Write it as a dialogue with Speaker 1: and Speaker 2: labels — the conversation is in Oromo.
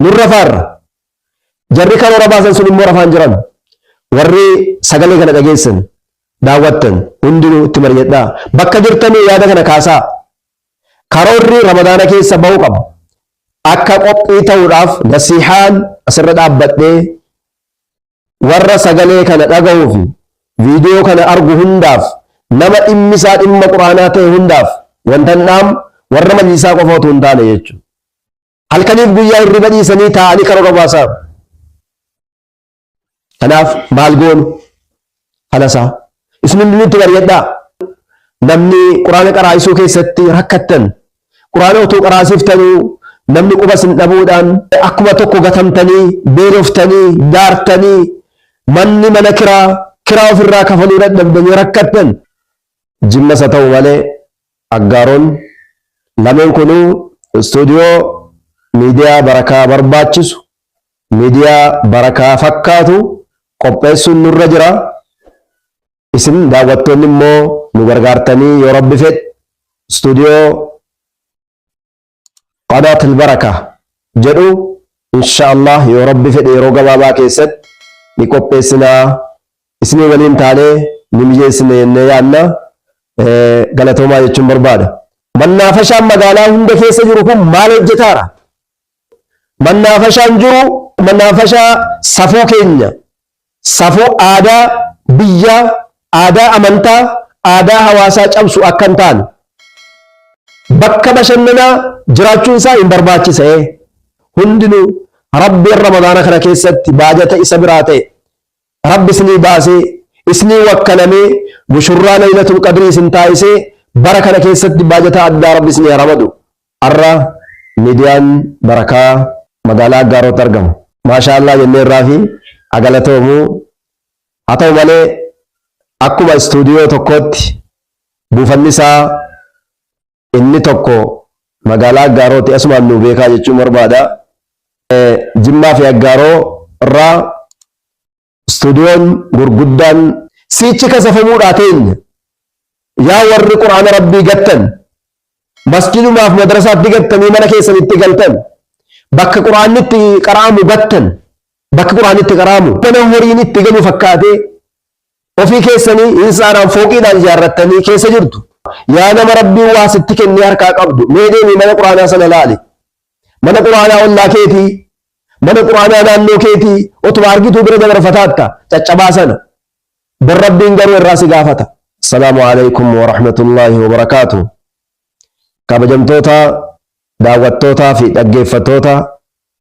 Speaker 1: Nun rafaarra. Jarri karoora baasan sun immoo rafaan jiran. Warri sagalee kana dhageessan, daawwattan hundinuu itti mari'adhaa. Bakka jirtanii yaada kana kaasaa. Karoorri Ramadaana keessa ba'uu qaba. Akka qophii ta'uudhaaf nasihaan asirra dhaabbadhee warra sagalee kana dhaga'uu fi viidiyoo kana argu hundaaf nama dhimmi isaa dhimma quraanaa ta'e hundaaf wantan dhaamu warra majlisaa qofa otoo hin taane jechuudha. Halkaniif guyyaa hirriba dhiisanii taa'anii karoora baasaa. Kanaaf maal goonu? Falasaa. Isin hundinuu itti mari'adhaa. Namni quraana qaraa'isuu keessatti rakkattan, quraana utuu qaraasiftanuu namni quba isin dhabuudhaan akkuma tokko gatamtanii, beeloftanii, daartanii, manni mana kiraa, kiraa ofirraa kafaluu dadhabdanii rakkattan. Jimmas haa ta'u malee Aggaaroon lameen kunuu istuudiyoo miidiyaa Barakaa barbaachisu, miidiyaa Barakaa fakkaatu qopheessuun nurra jira. Isin daawwattoonni immoo nu gargaartanii yoo Rabbi fedhe istuudiyoo Qanaat Albaraka jedhu insha Allah yoo Rabbi fedhe yeroo gabaabaa keessatti ni qopheessina. Isinii waliin taanee ni mijeessina jennee yaadna. Galatoomaa jechuun barbaada. Mannaafashaan magaalaa hunda keessa jiru kun maal hojjetaara? Mannaafashaan jiru mannaafashaa safuu keenya, safuu aadaa biyyaa, aadaa amantaa, aadaa hawaasaa cabsu akka hin taane. Bakka bashannanaa jiraachuun isaa hin barbaachisa. Hundinuu Rabbiin Ramadaana kana keessatti baajata isa biraa ta'e Rabbi isinii baasee, isinii wakkalamee, mushurraa Laylatul Qadrii isin taasisee bara kana keessatti baajata addaa Rabbi isinii haa ramadu. Har'a miidiyaan Barakaa magaalaa Aggaarootti argama. Maashaa Allah jennee irraa fi haa galatoomu. Haa ta'u malee akkuma istuudiyoo tokkootti buufanni isaa inni tokko magaalaa Aggaarooti asumaan nuu beekaa jechuun barbaada. Jimmaa fi Aggaaroo irraa istuudiyoon gurguddaan siichi kasafamuudhaa teenya. Yaa warri Qur'aana Rabbii gattan, masjidumaaf madrasaatti gattanii mana keessanitti galtan, bakka Qur'aanni itti qara'amu gattan, bakka Qur'aanni itti qara'amu mana horiin itti galu fakkaatee ofii keessanii hinsaadhaan fooqiidhaan ijaarrattanii keessa jirtu. Yaa nama Rabbiin waa sitti kennee harkaa qabdu, mee deemii mana Qur'aanaa sana laali. Mana Qur'aanaa ollaa keetii, mana Qur'aanaa naannoo keetii otuma argituu bira dabarfataatta caccabaa sana. Bor Rabbiin garuu irraa si gaafata. Assalaamu alaikum wa rahmatullaahi wa barakaatuh. Kabajamtoota daawwattootaa fi dhaggeeffattoota